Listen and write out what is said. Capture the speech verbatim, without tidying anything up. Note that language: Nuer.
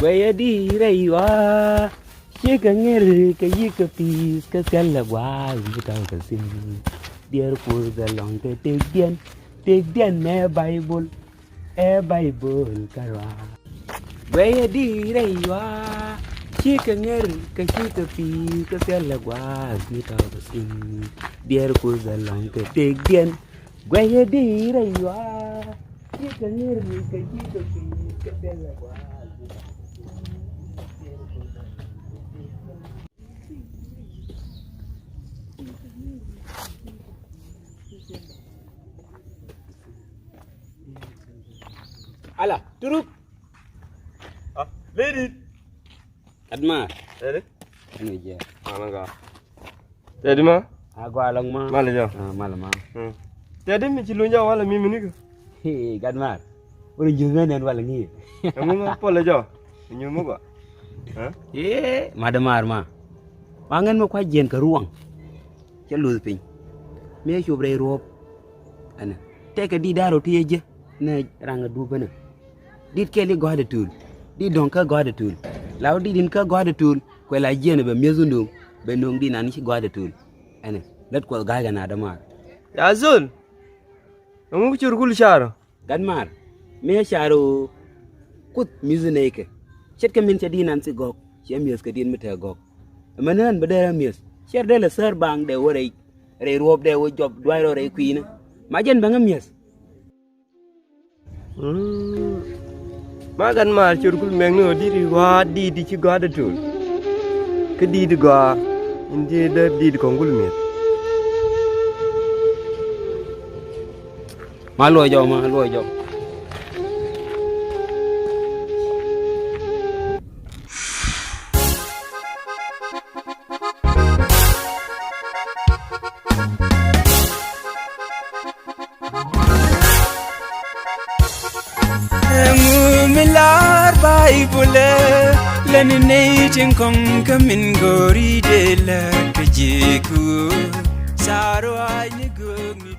Guɛcä di rɛy ɣɔaa, cikɛ ŋer kɛ yik kɛ pi̱i̱th kɛ thilɛ gua̱a̱th mi ta̱w kɛ thi̱n. Diɛɛr Kuoth ɛlɔ̱ŋ kɛ tëkdiɛn, tëkdiɛn ɛ Baibol, ɛ Baibol kärɔa. Guɛcä di rɛy ɣɔaa, cikɛ ŋer kɛ cikɛ pi̱i̱th kɛ thilɛ gua̱a̱th mi ta̱w kɛ thi̱n. Diɛɛr Kuoth ɛlɔ̱ŋ kɛ tëkdiɛn, guɛcä di rɛy ɣɔaa, cikɛ ŋer kɛ cikɛ pi̱i̱th kɛ thilɛ gua̱a̱th. Ala, turuk. Ah, lady. Gat maar. Lady. Ɛn wi̱c jɛ. Malaŋ gaa. Tɛdi ma? A gɔaa lɔŋ ma. Malɛ jɔ. Ah, malɛ ma. Hmm. Tɛdi mi ci luny jɔ walɛ mi mi ni kɛ? Hee, gat maar. Wuni ji̱ ŋän ɛn walɛ ŋi̱i̱. Ɛŋu ma pɔlɛ jɔ? Nyumu gɔ. Hɛ? Ee, ma dɛ maar ma. Ma ŋän mi kua jiɛn kɛ ruɔ̱ŋ. Cɛ luth piny. Mi cop rɛy ruɔ̱p. Ɛnɛ. Tɛkɛ di da̱r ɔ ti yɛ jɛ. Nɛ raŋ a dup ɛnɛ. Dit kɛl i̱ gɔ̱a̱dɛ tul. Dit dɔ̱ŋ kä gɔ̱a̱dɛ tul. La wä dit in kä gɔ̱a̱dɛ tul. Kuɛ la jiɛn bɛ mi̱eth wä nöŋ. Bɛ nöŋ dit nan ci gɔ̱a̱dɛ tul. Ɛnɛ. Lät Kuɔth ga̱a̱c kɛ na dämaar. Ya zol. Ɛŋu cur kul car ɔ? Gat maar. Mëë car ɔ. Kuth mi̱eth nɛy kɛ. Ce̱tkɛ min cɛ dit nan ci gɔ̱k. Ciɛ mi̱eth kɛ dit mi te gɔ̱k. Ɛmɛ nään bɛ dee rɛ mi̱eth. Ciɛ dee lɛ thäär baŋ dee wä rɛy. Rɛy ruɔ̱p dee wä jɔp duay rɔ rɛy kui̱nä. Ma jɛn bɛ ŋä mi̱eth. Mm. Ma gat maar cor kul mɛk ni ɣöö di̱t i̱ ɣɔaa di̱t i̱ ci gɔ̱a̱dɛ to̱l. Kä di̱t i̱ gɔaa in ti dee di̱t kɔŋ kul mi̱eth. Ma luɔc jɔk, ma luɔc jɔk. Ɛŋu mi lar Baibulɛ lɛ ni nɛy tin kɔŋ kä min go̱ri dee lɛ kɛ ji̱ kuur. Saruac ni göök ni